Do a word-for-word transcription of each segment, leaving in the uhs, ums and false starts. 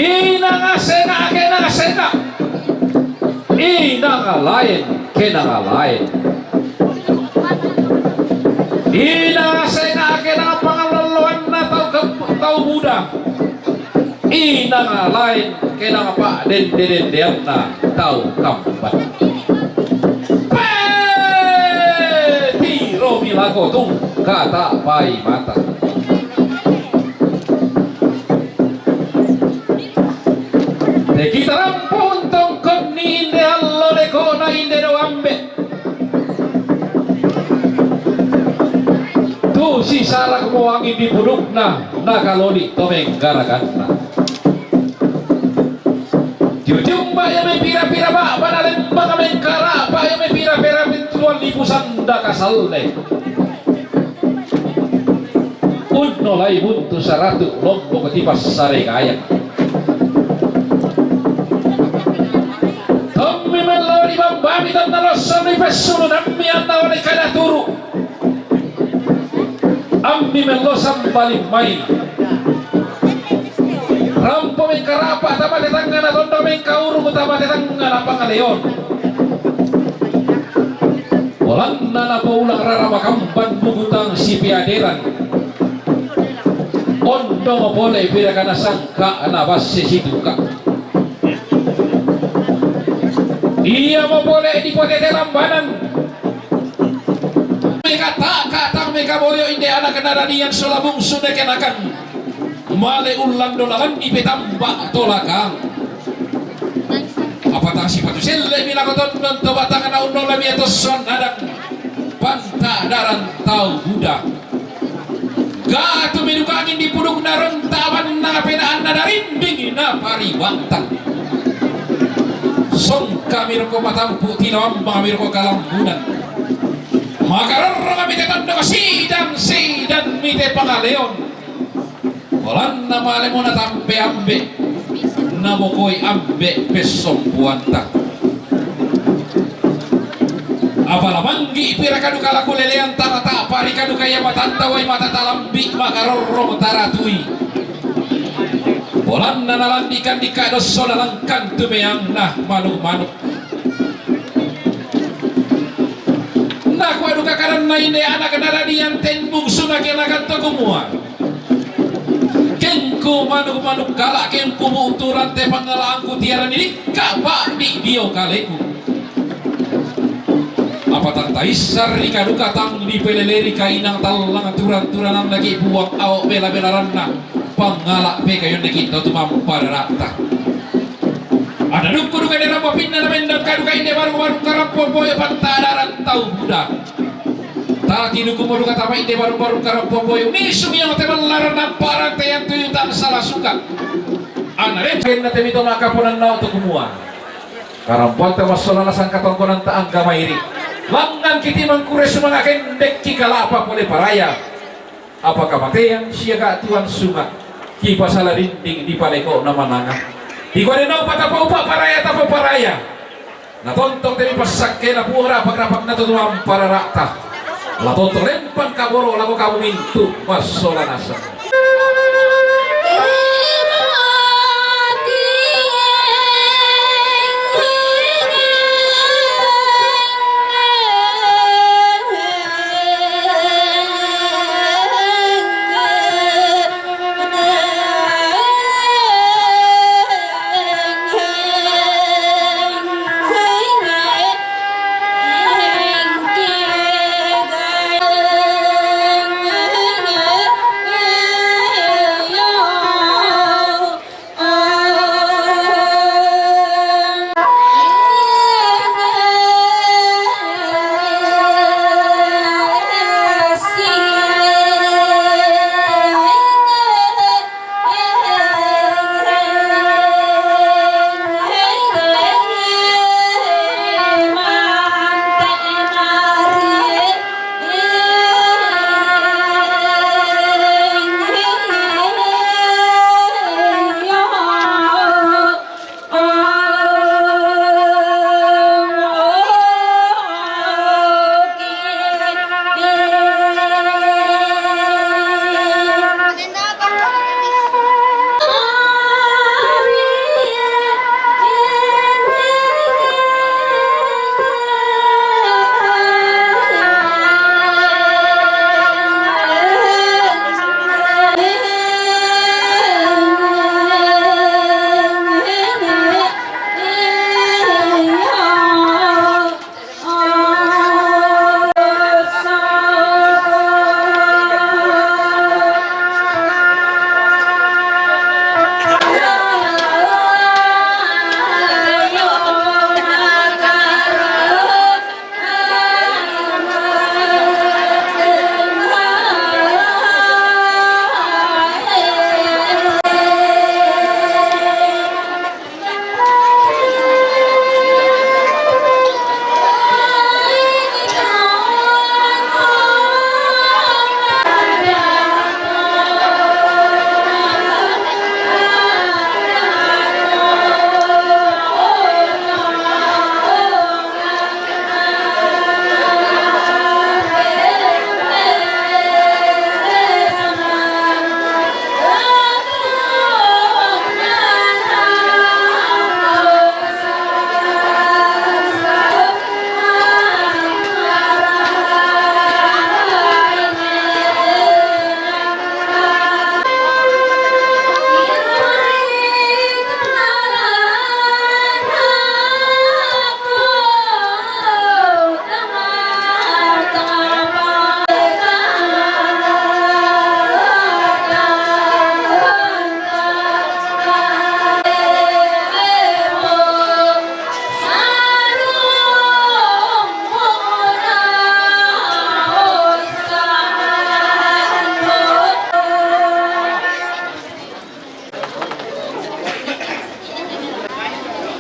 Inang asenga' ke nang asenga', inang laen ke nang laen, inang asenga' ke nang pangaloloanna tau kam-, tau buda, inang laen ke nang pa'dende-dendeanna tau kamban. Pe! Tiromi lako tungka, ta'pai mata. Te kita rampo untongkonni inde allo deko'na inde dao ambe'. Tu sisarakmo angin di pudukna, nakaloli to menggaraganna. Tiumba ia mai pira-pira ba'bana lembang mengkara'pa ia mai pira-pira pintuan lipu sanda kasalle. Unnolai buntu saratu' lombok ti passaregayang. Tommi mello ribambami tanna lossong ripessulunammi anna wale kada turu'. Ammi mello sambaling mai. Rampo mengkara'pa tama te tangngana tondok mengkaurung tama te tangngana pangaleon. Polanna napoula' rara makamban bugutang sipeaderan. Ondong pole pirakana sangka'na basse situka'. Iamo pole dipotete lambanan. Mekata'ka' tang mekaboyo inde anak nadadian sola bungsu dekenakan. Male ullando lalanni petamba tolakang. Apa tang sipatu selle'mi lako tondon to batangna unnolami ia tossoan nadang. Panta'daran tau buda. Gatu meduka angin di pudukna ronta' bannang pena'anna darinding napariwa'ta. Songkami roko matampu' tino ambangmi roko kalambunan. Makarorrongami te tondok sidan-sidanmi te pangaleon. Polanna malemo natampe ambe', nabokoi ambe' pessompoanta. Apa la manggi' pira kaduka la kulelean tara ta'pa ri kaduka ia matanta wai mata talambi' makarorrong taratui. Polanna nalandikang dikka' dosso nalangkang tu meangna manu'-manu'. Nakua duka kadanna inde anak nadadian ten bungsuna kenakan to kumua, kengku manu'-manu' kala' kengku bu'tu rante pangala'angku tiarani dikka' pa'di' dio kaleku. Apa tang taissarrika duka tang dipelelerika inang tallang turan-turanannaki' Puang ao' bela-belaranna. Pangala' pekayunnaki' tau tumampa rara'ta. Ada dukku duka inde rampo pinna namendang kaduka inde barung-barung karampo boyo panta'daran tau buda. Tati dukkumo duka tama inde barung-barung karampo boyo. Nisung ia mate mallaran nampa rante yang tuyu tang sala suka. Anna den kenna te mito makaponannao to kumua, karampoanta massola nasang katongkonanta angga mairi'. Langngan kiti mangkure sumanga' kendekki kala'pa pole paraya. Apa kamatean sia ga'tuan sunga', kipasala dinding di paleko'na mananga. Dikua denno patapaupa paraya tapoparaya. Natontong te mi passakkena Puang rapak-rapakna to tumampa rara'ta. La tontong lempang kaboro' lako kamu mintu' massola nasang.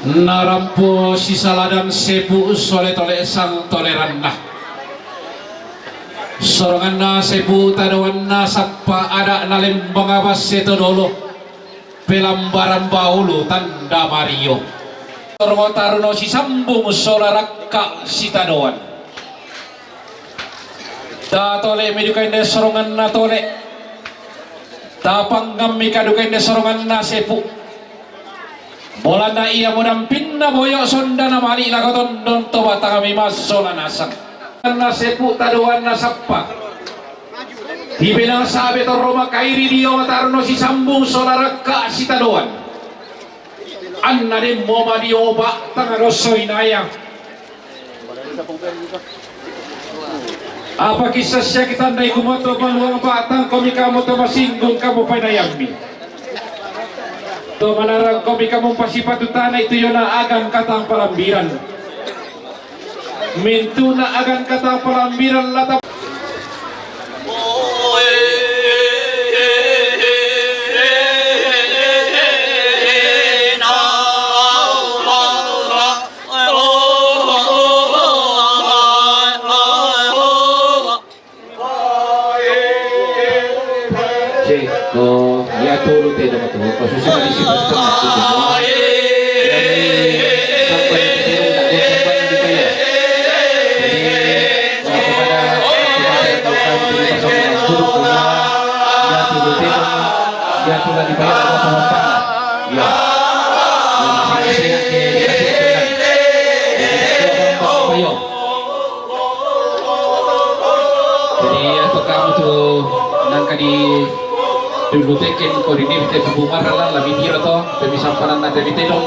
Narampo sisaladan sepu' sole tole sang toleranna. Soronganna sepu' tadoanna sappa ada' nalembang basse to dolo, pelambarang baulu tanda mario. Sorongo taruno sisambung sola rakka' sitadoan. Ta tole mi duka inde soronganna tole. Ta pangngammi ka duka inde soronganna sepu'. Bolana ia mudampinna boyo' sondana mali' lako tondong to batangmi massola nasang. Anna sepu' tadoanna sappa. Tibenang sabe torro makairi dio mataruno sisambung sola rakka' sitadoan. Anna demmo madio ba'tang dosso inaya. Apa kisah siaki tandai kumoto maluang ba'tang komi kamu to masinggung kamu painayammi. To manarang komi kamu pasipatu tanai tu yona agan katang palambiran. Mintuna agan katang palambiran lata. Cekko, iya tulu tedong tu, ko susi malisi bertemu tu semua. Jadi, sampai di sini tak ada tempat di kaya. Jadi, kepada, kepada kawan-kawan di pasal yang buruk punya, iya tulu tedong, iya tulu di kaya, ada apa-apa. Ya. Ya, masing-masing ke dikasih Tuhan. Jadi, kita orang tak payah. Jadi, atau kamu tu nangka di dulu teken koordinir te bumarala lebih tiro to, te bisa pananna te bitedong.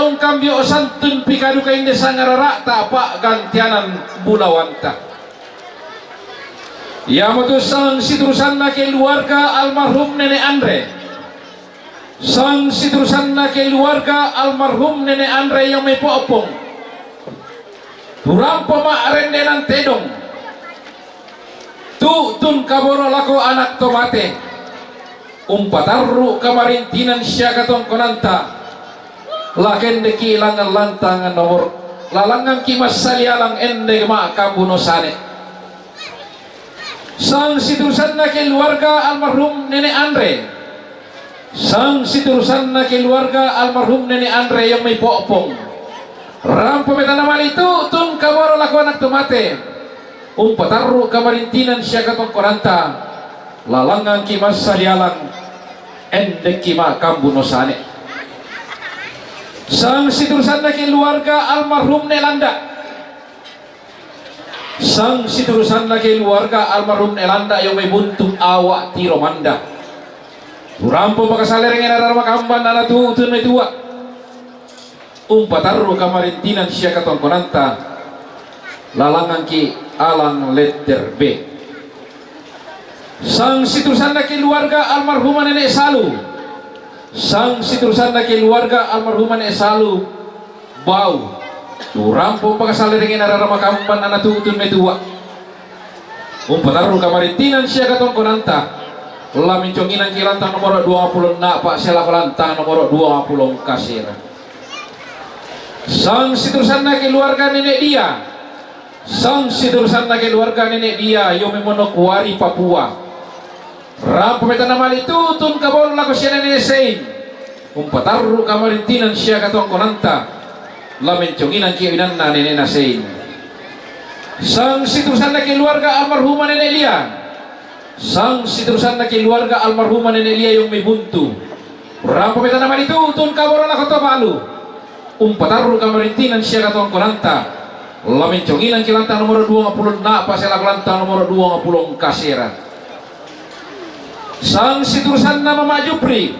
Ungkambio santun pikaduka inde sangarara'ta pa'gantianan bulawanta. Iamotu sang siturusanna keluarga almarhum Nene' Andre. Sang siturusanna keluarga almarhum Nene' Andre io mai Po'pong. Tu rampo ma'rendenan tedong. Tu'tun kaboro lako anak to mate. Umpatarru' kamarintinan sia katongkonanta. La kendeki langngan lantang nomor, la langnganki massalialang ende ma'kambuno sane. Sang siturusanna keluarga almarhum Nene' Andre. Sang siturusanna keluarga almarhum Nene' Andre io mai Po'pong. Rampo metana mali tu'tun kaboro lako anak to mate. Umpatarru' kamarintinan sia katongkonanta. La langnganki massalialang endeki ma'kambuno sane. Sang siturusanna keluarga almarhum Ne' Landa. Sang siturusanna keluarga almarhum Ne' Landa io mai Buntu awa' Tiro Manda. Tu rampo pakasallerengnge narara makamban ana tu'tun metua. Umpatarru' kamarintinan sia katongkonanta. La langnganki alang letter B. Sang siturusanna keluarga almarhumah Nene' Salu. Sang siturusanna keluarga almarhumah Nene' Salu Bau. Tu rampo pakasallerengnge narara makamban ana tu'tun metua. Umpatarru' kamarintinan sia katongkonanta. La menconginangki lantang nomoro duangpulo enna'pa sia lako lantang nomoro duangpulo engka sera. Sang siturusanna keluarga Nene' Dia. Sang siturusanna keluarga Nene' Dia io mai Manokwari Papua. Rampo metana mali tu'tun kaboro lako sia Nene' Sein. Umpatarru' kamarintinan sia katongkonanta. La menconginangki inanna Nene'na Sein. Sang siturusanna keluarga almarhumah Nene' Lia. Sang siturusanna keluarga almarhumah Nene' Lia io mai Buntu. Rampo metana mali tu'tun kaboro lako Tobalu. Umpatarru' kamarintinan sia katongkonanta. La menconginangki lantang nomoro duangpulo enna'pa sia lako lantang nomoro duangpulo engka sera. Sang siturusanna Mama Jupri.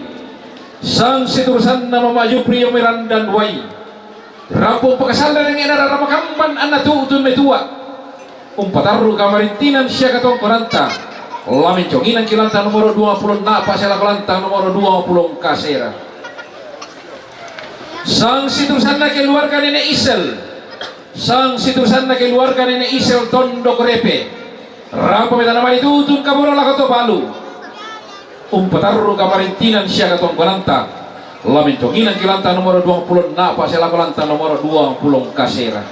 Sang siturusanna Mama Jupri io mai Randan Wai. Rampo pakasallerengnge narara makamban ana tu'tun metua. Umpatarru' kamarintinan sia katongkonanta. La menconginangki lantang nomoro duangpulo enna'pa sia lako lantang nomoro duangpulo engka sera. Sang siturusanna keluarga Nene' Isel. Sang siturusanna keluarga Nene' Isel Tondok Repe. Rampo metana mali tu'tun kaboro lako Tobalu. Umpatarru' kamarintinan sia katongkonanta. La menconginangki lantang nomoro duangpulo enna'pa sia lako lantang nomoro duangpulo engka sera.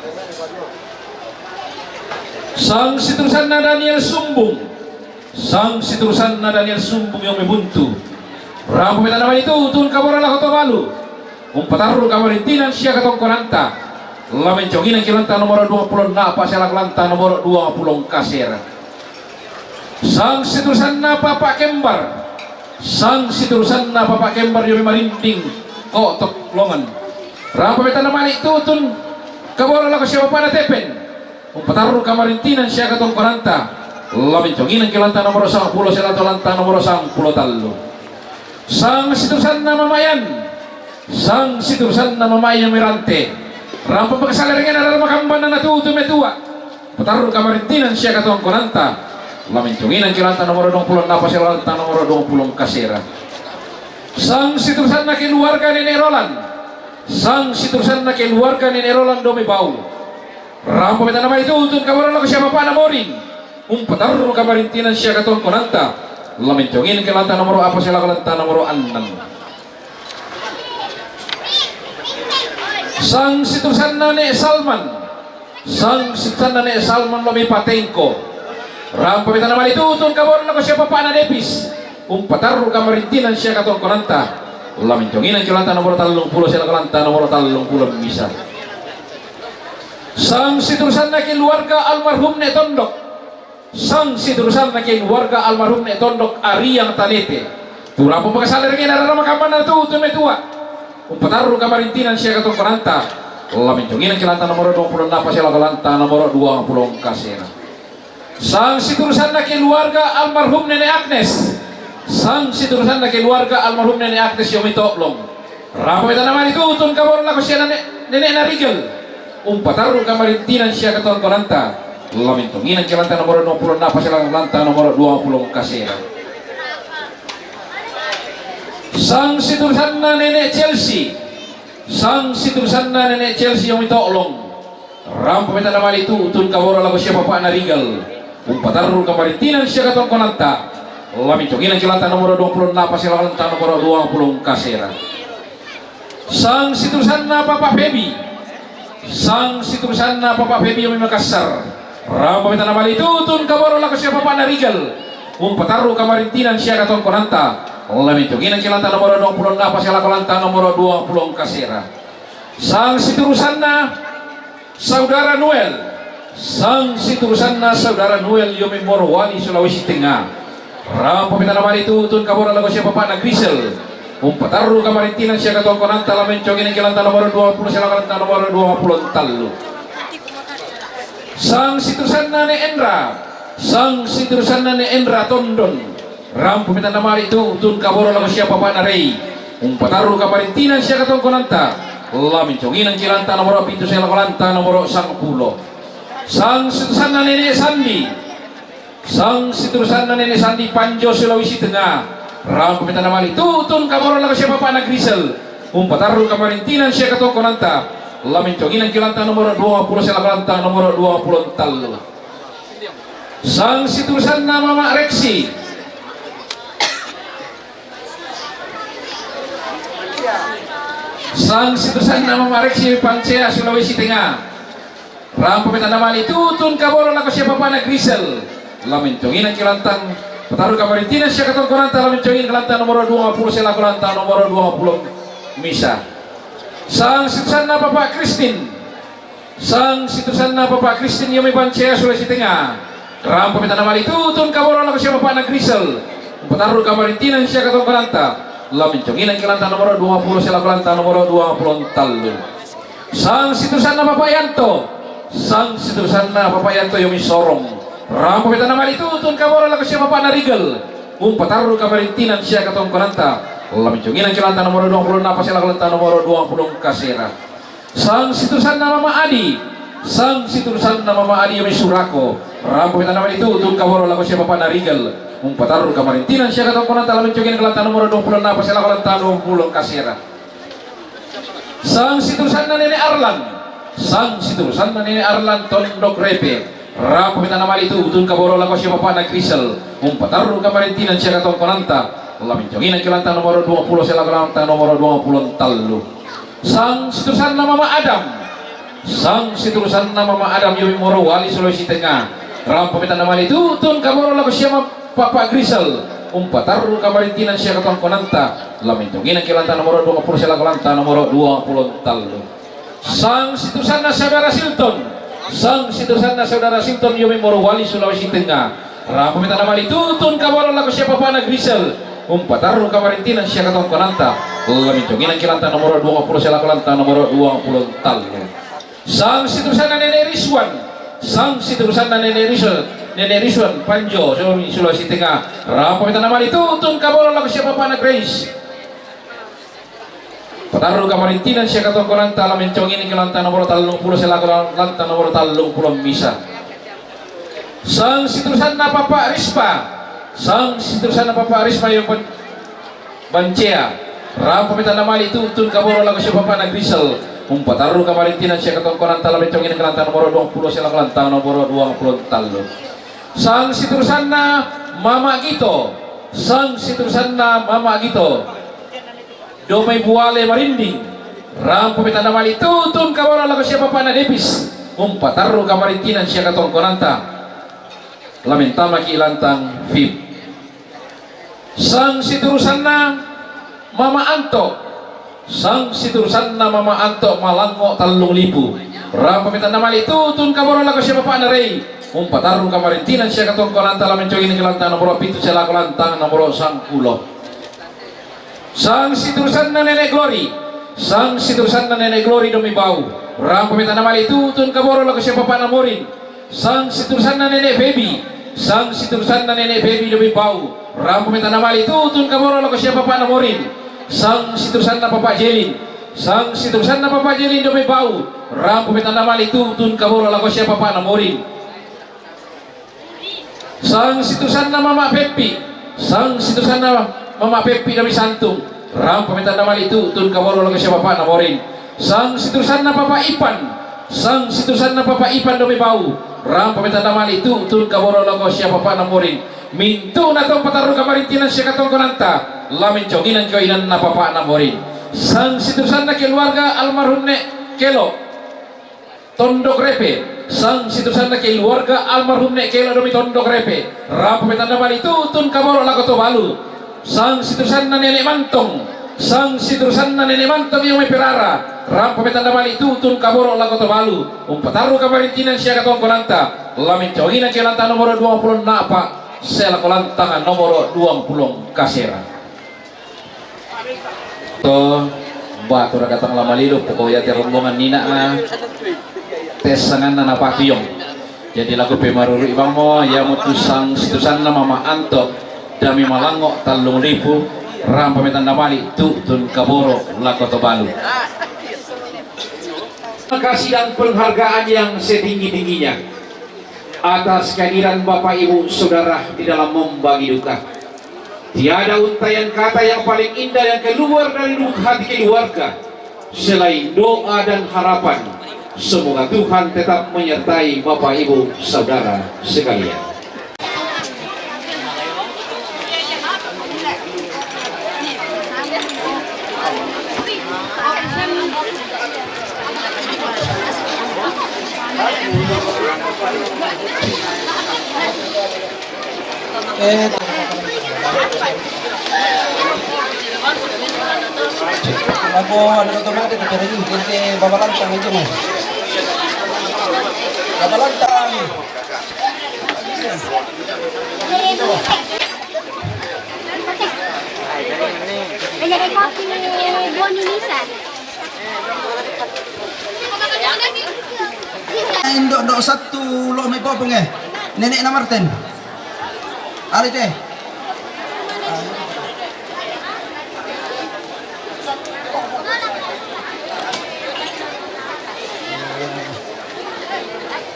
Sang siturusanna Daniel Sumbung. Sang siturusanna Daniel Sumbung io mai Buntu. Rampo metana mali tu'tun kaboro lako Tobalu. Umpatarru' kamarintinan sia katongkonanta. La menconginangki lantang nomoro duangpulo enna'pa sia lako lantang nomoro duangpulo engka sera. Sang siturusanna Papa Kembar. Sang siturusanna Papa Kembar io mai Marinding, Ko'tok Longan. Rampo metana mali tu'tun kaboro lako sia bapa'na Tepen. Umpatarru' kamarintinan sia katongkonanta. La menconginangki lantang nomoro sampulo sia lako lantang nomoro sampulo tallu. Sang siturusanna Mama Yan. Sang siturusanna Mama Yan io mai Rante. Rampo pakasallerengnge narara makamban ana tu'tun metua. Umpatarru' kamarintinan sia katongkonanta. La menconginangki lantang nomoro duangpulo enna'pa sia lako lantang nomoro duangpulo engka sera. Sang siturusanna keluarga Nene' Rolan. Sang siturusanna keluarga Nene' Rolan io mai Bau. Rampo metana mali tu'tun kaboro lako sia bapa'na Morin. Umpatarru' kamarintinan sia katongkonanta. La menconginangki lantang nomoro eppa sia lako lantang nomoro annang. Sang siturusanna Ne' Salman. Sang siturusanna Ne' Salman io mai Patengko. Rampo metana mali tu'tun kaboro lako sia bapa'na Depis. Umpatarru' kamarintinan sia katongkonanta. La menconginangki lantang nomoro tallumpulo sia lako lantang nomoro tallumpulo misa. Sang siturusanna keluarga almarhum Ne' Tondok. Sang siturusanna keluarga almarhum Ne' Tondok Ariang Tanete. Tu rampo pakasallerengnge narara makamban ana tu'tun metua. Umpatarru' kamarintinan sia katongkonanta. La menconginangki lantang nomoro duangpulo enna'pa sia lako lantang nomoro duangpulo engka sera. Sang siturusanna keluarga almarhum Nene' Agnes. Sang siturusanna keluarga almarhum Nene' Agnes io mai To'long. Rampa meta namali tutun kaboro lako sia nene', nene'na Rigel. Umpatarru kamarintinan sia katongkonanta. Lamentong inang ki lantang nomoro duapulonna, pasilakolanta nomoro duapulo kasera. Sang siturusanna nene' Chelsea. Sang siturusanna nene' Chelsea, iyami to'long. Rampa meta namali tutun kaboro lako sia papa'na Rigel. Umpatarru kamarintinan sia katongkonanta. Lamentong inang ki lantang nomoro duapulonna, pasilakolanta nomoro duapulo kasera. Sang siturusanna Papa Febi. Sang siturusanna Papa Febi, iyami Makassar. Rampa meta namali tutun kaboro lako sia papa'na Rigel. Umpatarru kamarintinan sia katongkonanta. Lamentong inang ki lantang nomoro duapulonna, pasilakolanta nomoro duapulo kasera. Sang siturusanna Saudara Noel. Sang siturusanna Saudara Noel, iyami Morowali, Sulawesi Tengnga. Rampa meta namali tutun kaboro lako sia papa'na Grisel. Umpatarru kamarintinan sia katongkonanta. Lamentong inang ki lantang nomoro duapulo, silakolanta nomoro duapulo tallu. Sang siturusanna Ne' Endra. Sang siturusanna Ne' Endra Tondon. Rampa meta namali tutun kaboro lako sia papa'na Rei. Umpatarru kamarintinan sia katongkonanta. Lamentong inang ki lantang nomoro pitu, silakolanta nomoro sangpulo. Sang siturusanna Nene' Sandi. Sang siturusanna Nene' Sandi Panjo, Sulawesi Tengnga. Rampa meta namali tutun kaboro lako sia papa'na Grisel. Umpatarru kamarintinan sia katongkonanta. Lamentong inang ki lantang nomoro duapulo, silakolanta nomoro duapulo tallu. Sang siturusanna Mama Reksi. Sang siturusanna Mama Reksi Pancea, Sulawesi Tengnga. Rampa meta namali tutun kaboro lako sia papa'na Grisel. Lamentong inang ki lantang. Patarru kamarintinan sia katongkonanta. Lamentong inang ki lantang nomoro duapulo, silakolanta nomoro duapulo misa. Sang siturusanna Papa Kristin. Sang siturusanna Papa Kristin, iyami Pancea, Sulawesi Tengnga. Rampa meta namali tutun kaboro lako sia papa'na Grisel. Umpatarru kamarintinan sia katongkonanta. Lamentong inang ki lantang nomoro duapulo, silakolanta nomoro duapulo tallu. Sang siturusanna Papa Yanto. Sang siturusanna Papa Yanto, iyami Sorong. Rampa meta namali tutun kaboro lako sia papa'na Rigel. Umpatarru kamarintinan sia katongkonanta. Lamentong inang ki lantang nomoro duapulo enneng, pasilakolanta nomoro duapulo kasera. Sang siturusanna Mama Adi. Sang siturusanna Mama Adi, iyami Surako. Rampa meta namali tutun kaboro lako sia papa'na Rigel. Umpatarru kamarintinan sia katongkonanta. Lamentong inang ki lantang nomoro duapulo enneng, pasilakolanta duapulo kasera. Sang siturusanna Nene' Arlan. Sang siturusanna Nene' Arlan Tondok Repe. Rampa meta namali tutun kaboro lako sia papa'na Grisel. Umpatarru kamarintinan sia katongkonanta. Lamentong inang ki lantang nomoro duapulo, silakolanta nomoro duapulo tallu. Sang siturusanna Mama Adam. Sang siturusanna Mama Adam, iyami Morowali, Sulawesi Tengnga. Rampa meta namali tutun kaboro lako sia ma-, Papa Grisel. Umpatarru kamarintinan sia katongkonanta. Lamentong inang ki lantang nomoro duapulo, silakolanta nomoro duapulo tallu. Sang siturusanna Saudara Silton. Sang siturusanna Saudara Silton, iyami Morowali, Sulawesi Tengnga. Rampa meta namali tutun kaboro lako sia papa'na Grisel. Umpatarru kamarintinan sia katongkonanta. Lamentong inang ki lantang nomoro duapulo, silakolanta nomoro duapulo tallu. Sang siturusanna Nene' Rizwan. Sang siturusanna Nene' Rizwan. Nene' Rizwan Panjo, Sulawesi Tengnga. Rampa meta namali tutun kaboro lako sia papa'na Grace. Patarru kamarintinan sia katongkonanta. Lamentong inang ki lantang nomoro tallungpulo, silakolanta nomoro tallungpulo misa. Sang siturusanna Papa Rispa. Sang siturusanna Papa Rispa, iyami Pancea. Rampa meta namali tutun kaboro lako sia papa'na Grisel. Umpatarru kamarintinan sia katongkonanta. Lamentong inang ki lantang nomoro duapulo, silakolanta nomoro duapulo tallu. Sang siturusanna Mama Gito. Sang siturusanna Mama Gito. Domai Buale Marinding. Rampa meta namali tutun kaboro lako sia papa'na Depis. Umpatarru kamarintinan sia katongkonanta. Lamentama ki lantang fib. Sang siturusanna Mama Anto. Sang siturusanna Mama Anto Malango Tallung Lipu. Rampa meta namali tutun kaboro lako sia papa'na Rei. Umpatarru kamarintinan sia katongkonanta. Lamentong inang ki lantang nomoro pitu, silakolanta nomoro sangpulo. Sang siturusanna Nene' Glory. Sang siturusanna Nene' Glory Domai Bau. Rampa meta namali tutun kaboro lako sia papa'na Morin. Sang siturusanna Nene' Febi. Sang siturusanna Nene' Febi Domai Bau. Rampa meta namali tutun kaboro lako sia papa'na Morin. Sang situsanna Papa Jelin. Sang situsanna Papa Jelin dao mai Bau. Rampo mai tanda mali tu'tun kaboro lako sia papa'na Morin. Sang situsanna Mama Peppi. Sang situsanna Mama Peppi dao mai Santung. Rampo mai tanda mali tu'tun kaboro lako sia papa'na Morin. Sang situsanna Papa Ipan. Sang situsanna Papa Ipan dao mai Bau. Rampo mai tanda mali tu'tun kaboro lako sia papa'na Morin. Mintu'na to patarru kamarintinan sia katongkonanta, la mencoginang ko inanna papa'na Morin. Sang situsanna keluarga almarhum Nek Kelo Tondok Repe. Sang situsanna keluarga almarhum Nek Kelo dao mai Tondok Repe. Rampo mai tanda mali tu'tun kaboro lako Tobalu. Sang situsanna Nenek Mantong. Sang situsanna Nenek Mantong dao mai Perara. Rampo mai tanda mali tu'tun kaboro lako Tobalu. Umpatarru kamarintinan sia katongkonanta, la mencoginang ko inanna nomoro duapulona pa, selako lantang nomoro duapulona kasera. To, batu ragatang la malidu, poko iate rombongan nina'na, tessanganna napationg. Jadi lako pemaruru ibangmo, iamotu sang situsanna Mama Anto, dao mai Malangngo tallung lipu, rampo mai tanda mali tu'tun kaboro lako Tobalu. Terima kasih dan penghargaan yang setinggi-tingginya atas kehadiran Bapak, Ibu, Saudara di dalam membagi duka. Tiada untaian kata yang paling indah yang keluar dari lubuk hati keluarga selain doa dan harapan. Semoga Tuhan tetap menyertai Bapak, Ibu, Saudara sekalian. Eh, lagu anu otomatis tu kering, kente Babalantang aja, Mas. Babalantang. Jadi kopi dua milisan. Indo' do' satu lo' mai popong, eh. Nenekna Martin. Alite.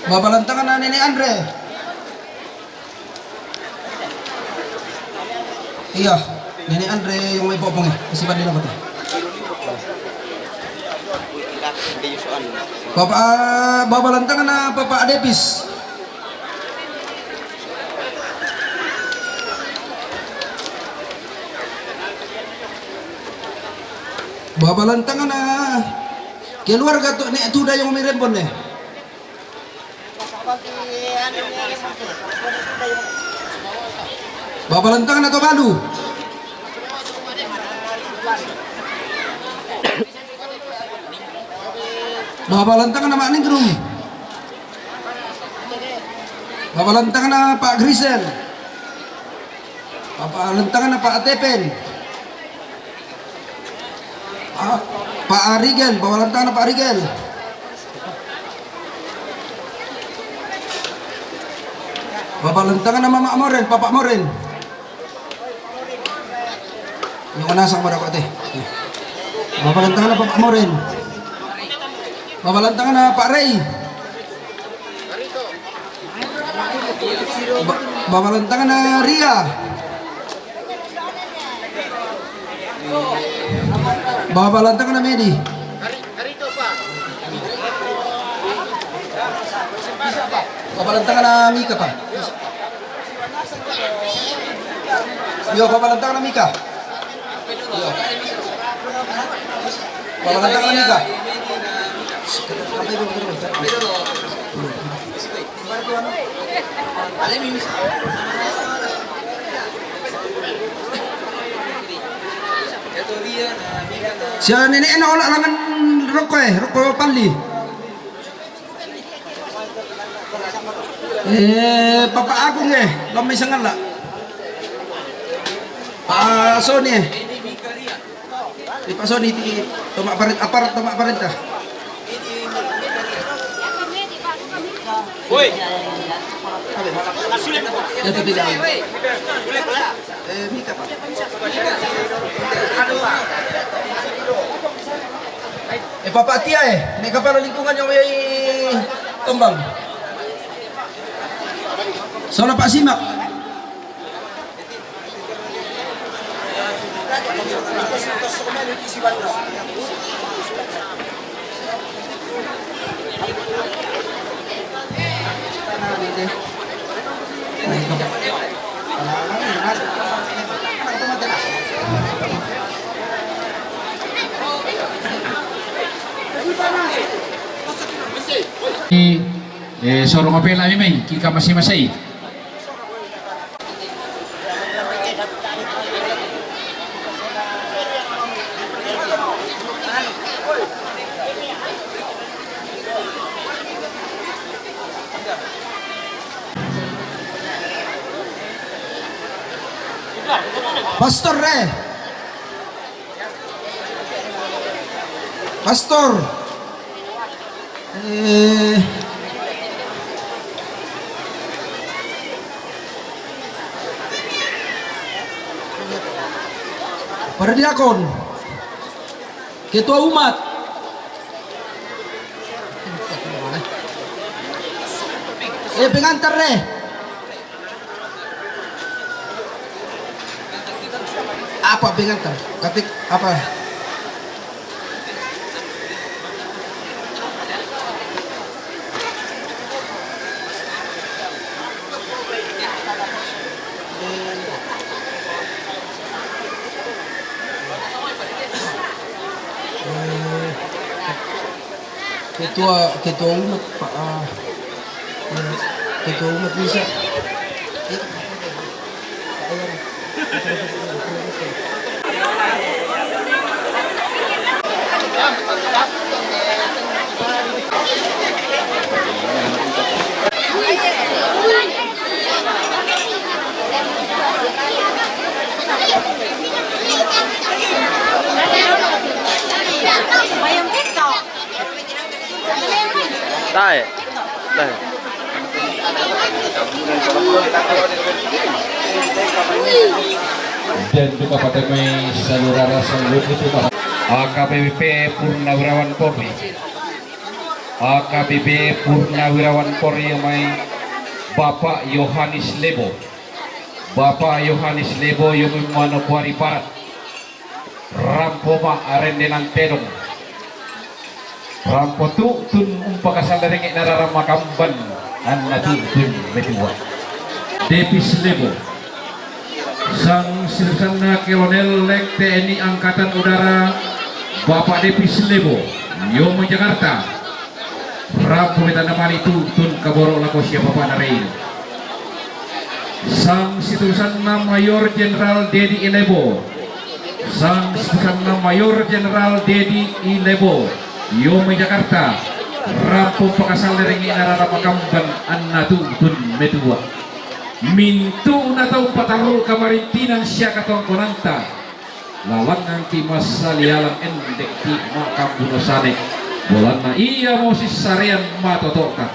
Babalantangna Nenek Andre. Iya, Nenek Andre yang mai popong, eh. Kasi bandi lako tu. Bapak, ah, Babalantangna Bapak Depis. Babalantangna keluarga tu Nek Tuda yang mai Rembon, eh. Babalantangna Tobalu. Babalantangna Mak Ningrum. Babalantangna Pak Grisel. Babalantangna Pak Tepen. Ah, Pak Arigel, Babalantangna Pak Arigel. Babalantangna Mama Moren, Papa Moren. Yung anasang pada ko, ate. Babalantangna Papa Moren. Babalantangna Pak Rey. Ba-, Babalantangna Ria. Babalantangna Medi. Babalantangna Mika, pa. Yo, babalantangna Mika. Yo. Babalantangna Mika. Sia nenekna ola langan roko, eh, roko palli. Eh, Papa Agung, eh, lammai sangalla. Pak Soni, eh. Eh, Pak Soni, ti, toma parent-, aparat toma parenta. Woi. Iya, tapi jangan. Eh, minta, Pak. Eh, Bapak Tia, eh, ini kepala lingkungan yang, eh, Tombang. Sono Pak Simak. Eh, sorongo pela mi mai, ki ka masi-masi. Pastor, eh. Pastor. Eh. Para diakon. Ketua umat. Eh, pengantar, eh. Apa pengantar? Katik apa? Ketua, ketua umat, Pak, ah, ya, ketua umat bisa. Tae. Tae. Dan juga pada mai saudara sanggup itu, Pak. A K B P Purnawirawan Polri. A K B P Purnawirawan Polri mai Bapak Yohanes Lebo. Bapak Yohanes Lebo, Yomi Manokwari Barat. Rampo ma arendenan tedong. Rampo tu'tun umpakasallerengngi narara makamban anna tu'tun metua. Depis Lebo. Sang sirsanna Kolonel Lek T N I Angkatan Udara, Bapak Depis Lebo, Yomo Jakarta. Rampo metanna mani tu'tun kaboro lako sia bapa'na Rein. Sang situsanna Mayor Jenderal Dedi Ilebo. Sang situsanna Mayor Jenderal Dedi Ilebo. Yomi Jakarta. Rampo pakasallerengngi narara makamban anna tu'tun metua. Mintu'na tau patarru kamarintinang sia katongkonanta. Lalangngangki massalialang endekki makkambuno sane, bolanna iyamo sissarean matoto'ta.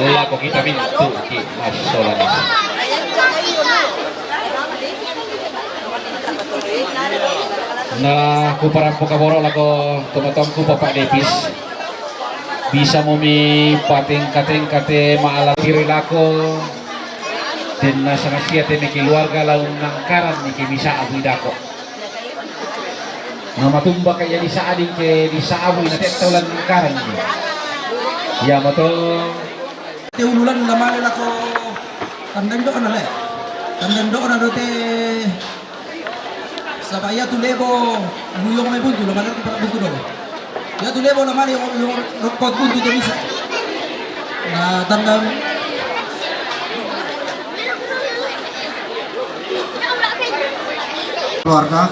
Lako kita mintu'ki massolani. Na kuparampo kaboro lako tomatoangku Bapak Depis. Bisa mumi patengka-tengka te ma'ala tiri lako. Denna sangasia te mi keluarga laung nangkaran ni ke bisa abu idako. Nama tumba kaya di sa'ding ke di sa'bu ina tetta ulan nangkaran ni. Iya mato. Te ululan lamale lako tandang do'na le. Tandang do'na do te. Saba' iyatu lebo, buyong mai buntu, la male rokko buntu dolo. Iyatu lebo la male rokko buntu to bisa. Na tandang keluarga.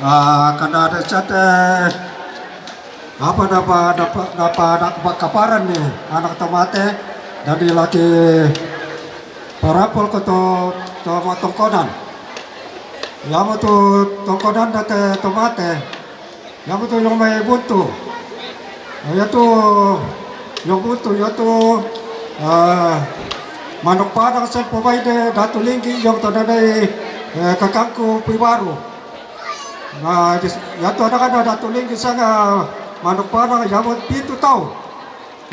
Ah, karena ada chat, eh, Apa napa, napa, napa, napa kaparan ni anak to mate, dadi laki parapol ko to, to matongkonan. Yamo tu tongkonan date to mate. Yamo tu yong mai buntu. Yatu yong buntu, yatu, ah, Manuk Padang siampo baine Datu Linggi, yong to nanai, eh, kakangku Puibaru. Na, di, yatu anak-anak Datu Linggi sanga Manuk Padang, yamo pitu tau.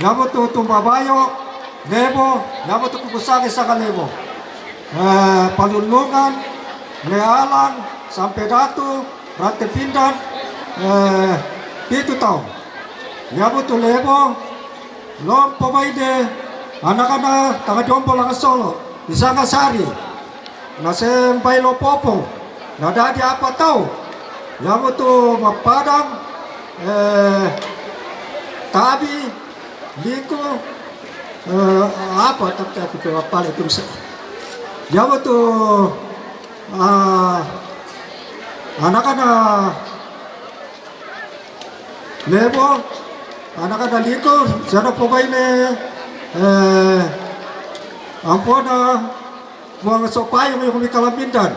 Yamo tu Tumbabayo, Lebo, yamo tu Kukusangi sanga Lebo. Eh, Palulungan, Lealang, Sampe Datu, Rante Pindan, eh, pitu tau. Yamo tu Lebo, lompo baine, anak-anak Tanga Jombo Langa Solo, isanga Sari. Na sempai lo popo. Na dadi apa tau? Yamo tu Mapadang, eh, Tabi, Liku, eh, apa, tapi aku tu apa itu bisa. Yamo tu, ah, anak-anak Lebo, anak-anak Liku, siana po baine, eh, ampona, buang sopayung yong mi Kalamindan.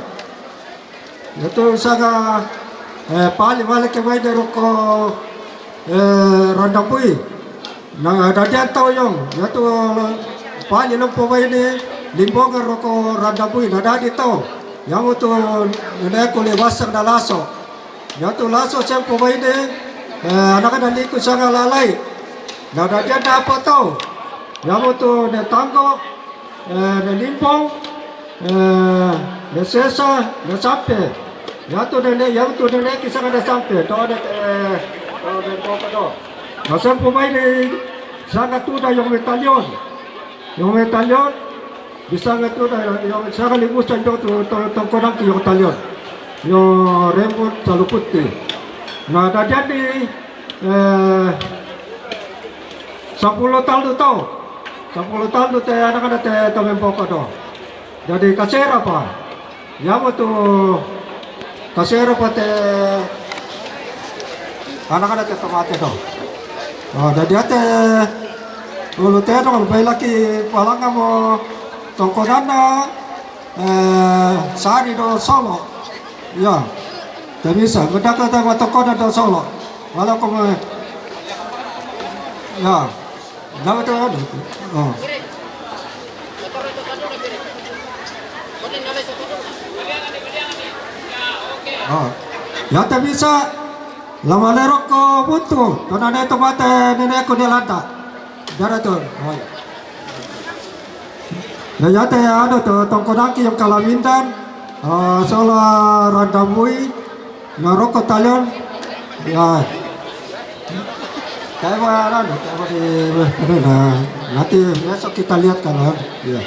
Yatu sanga, eh, pali wale ke baine roko, eh, Randabui. Na dadian tau yong, yatu pali lompo baine Limbongan roko Randabui, na dadi tau. Yamo tu neneku Lebasang na Laso. Yatu Laso siampo baine, eh, anak-anak Liku sanga Lalai. Na dadian na apa tau. Yamo tu ne Tanggo, eh, ne Limbong, eh, ne Sesa, ne Sampe. Yatu nene, yamo tu neneku sanga ne Sampe. To ne, eh, to ne Toko to. Na siampo baine sanga Tuda yong mi Talion. Yong mi Talion. Bisanga Tuda, yong sanga Libusan yong tu, to, Tongkonangki yong Talion. Yong Rembut Saluputi. Na dadian di, eh, sampulu talu tau. Sampulu talu te anak-anak te tamempo kado. Dadi kasera pa. Yamo tu kasera pa te anak-anak te tomate do. Oh, dadi ate ulu te do, bai laki palanga mo Tongkonana, eh, Sari do Solo. Ya. Te bisa, medaka te Tongkonan do Solo. Wala ko me, ya. Nama tu, oh. Oh. Ya, te bisa. Lama lerok ko butu. Kona ne to mate neneku ne lanta. Dara tu. Oh. Na yate anu tu Tongkonangki yong Kalamindan. Ah, Solo Randabui. Na roko Talion. Ya. Kayak mana, kayak mana di, mana, nah, nanti besok kita lihat kalau, ya.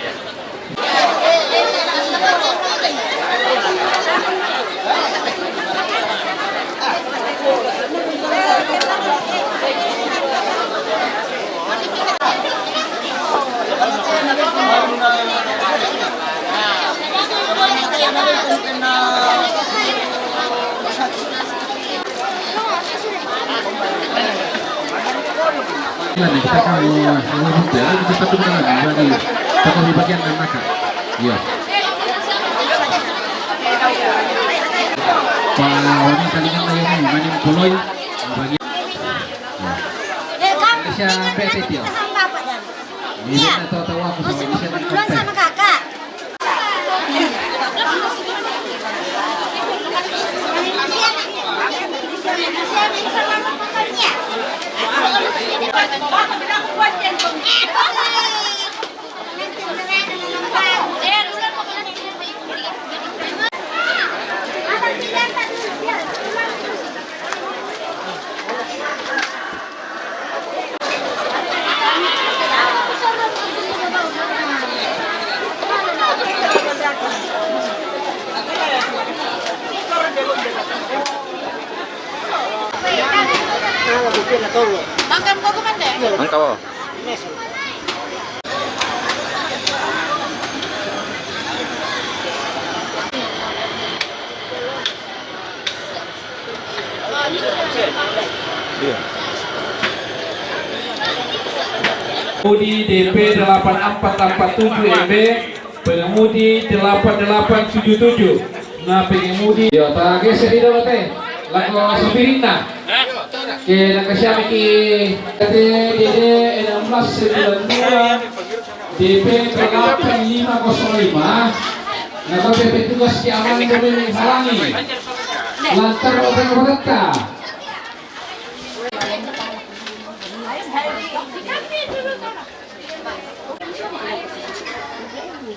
Kita akan, eh, kita akan bagi, kita akan di bagian dan maka. Iya. Pak Wani, salingan lagi nih, main puloi. Bagi. Iya. Siya, P T T, oh. Iya. Ini tahu-tahu aku sama Indonesia dan duluan sama kakak. Makan kau kemana? Makan kau. Pengemudi D P delapan empat empat tujuh M B, pengemudi delapan delapan tujuh tujuh. Nah, pengemudi. Yo, ta geser di dolo te. Lako sopirna. Oke, nakasiami ki T T D D enam belas sembilan dua D P delapan lima kosong lima. Napa petugas keamanan kami menghalangi. Lantar open open.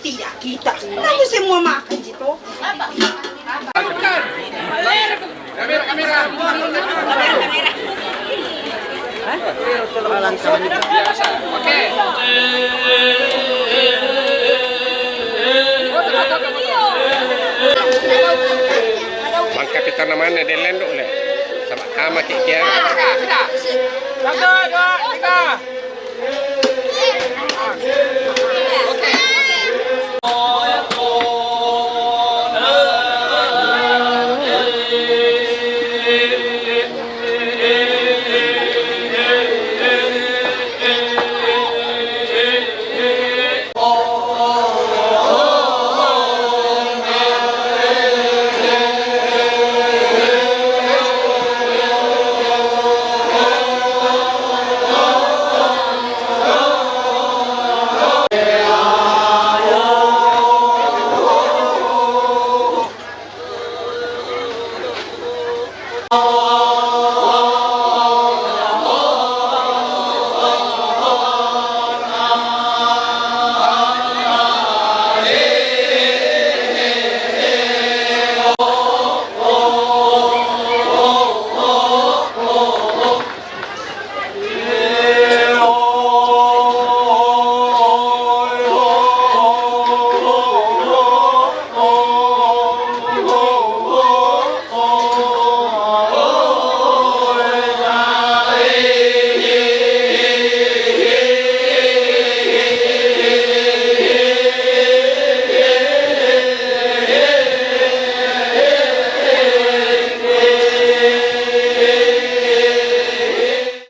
Tidak kita. Kamu semua makan gitu. Kamera, kamera. Oke. Bang Kapitan namanya dia lenduk le. Sama kama kikia. Satu, dua, tiga.